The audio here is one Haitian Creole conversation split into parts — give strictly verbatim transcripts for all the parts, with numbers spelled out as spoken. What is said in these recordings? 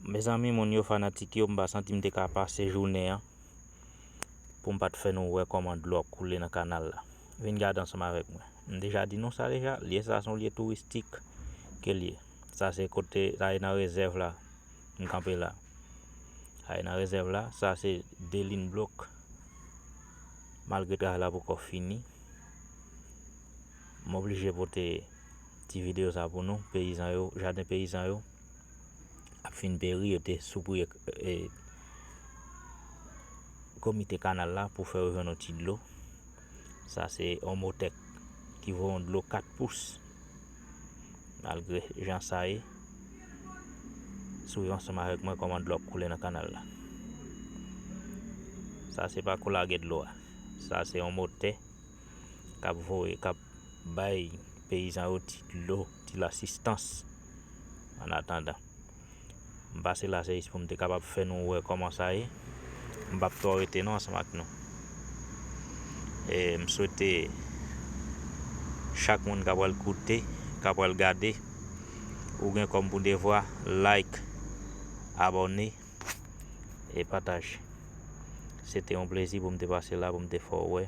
Mezanmi, moun yo, fanatik yo, m pa santi m te ka pase jounen an pou m pa t fè nou wè kòman dlo ap koule nan kanal la. Vin gade ansanm avèk mwen. M deja di nou sa deja, lye sa se yon lye touristik ke l ye. Sa se kote, sa e nan rezèv la. M kanpe la. Sa e nan rezèv la, sa se de lin blòk. Malgre travay la poko fini, m oblije pote ti videyo sa pou nou. Peyizan yo, jaden peyizan yo ap fin peri, yo te sou priye, e, komite kanal la pou fè yo jwenn yon ti dlo. Sa se yon motè ki voye yon dlo kat pous. Malgre jan sa ye, swiv ansanm avèk mwen kòman dlo ap koule nan kanal la. Sa se pa kou lage dlo a. Sa se yon motè k ap voye, k ap bay peyizan yo ti dlo, ti lasistans. An atandan, m pase la se jis pou m te kapab fè nou wè kòman sa ye. M p ap twò rete non ansanm ak nou. E m swete chak moun k ap pral koute, k ap pral gade, ou gen kòm pou devwa like, abòne e pataje. Se te yon plezi pou m te pase la, pou m te fè w wè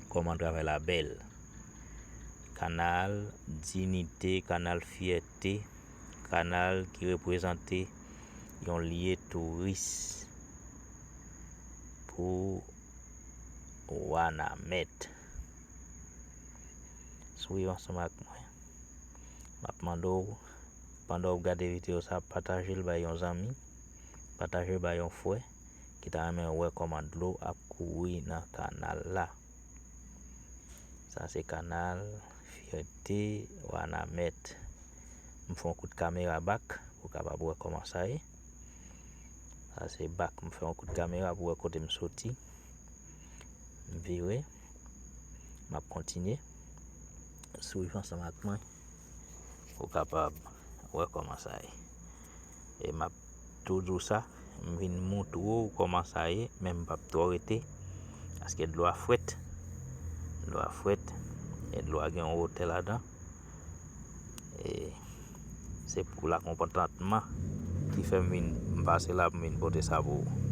kòman travay la bèl. Kanal diyite, kanal fyète, kanal ki reprezante yon lye touris pou Wanament. Swiv ansanm ak mwen. M ap mande w, pandan w ap gade videyo sa, pataje l bay yon zanmi, pataje l bay yon frè ki ta renmen wè kòman dlo ap kouri nan kanal la. Sa se kanal Fyète Wanament. M fè yon kout kamera bak pou w kapab wè kòman sa ye. Sa se bak, m fè yon kout kamera pou w wè kote m soti. M vire. M ap kontinye. Swiv ansanm ak mwen pou w kapab wè kòman sa ye. E m ap tou di w sa, m vin montre w kòman sa ye, men m p ap twò rete, paske dlo a frèt. Dlo a frèt, e dlo a gen yon wotè ladan. E se pou lakontantman ki fè m vin, m pase la pou m vin pote sa pou ou.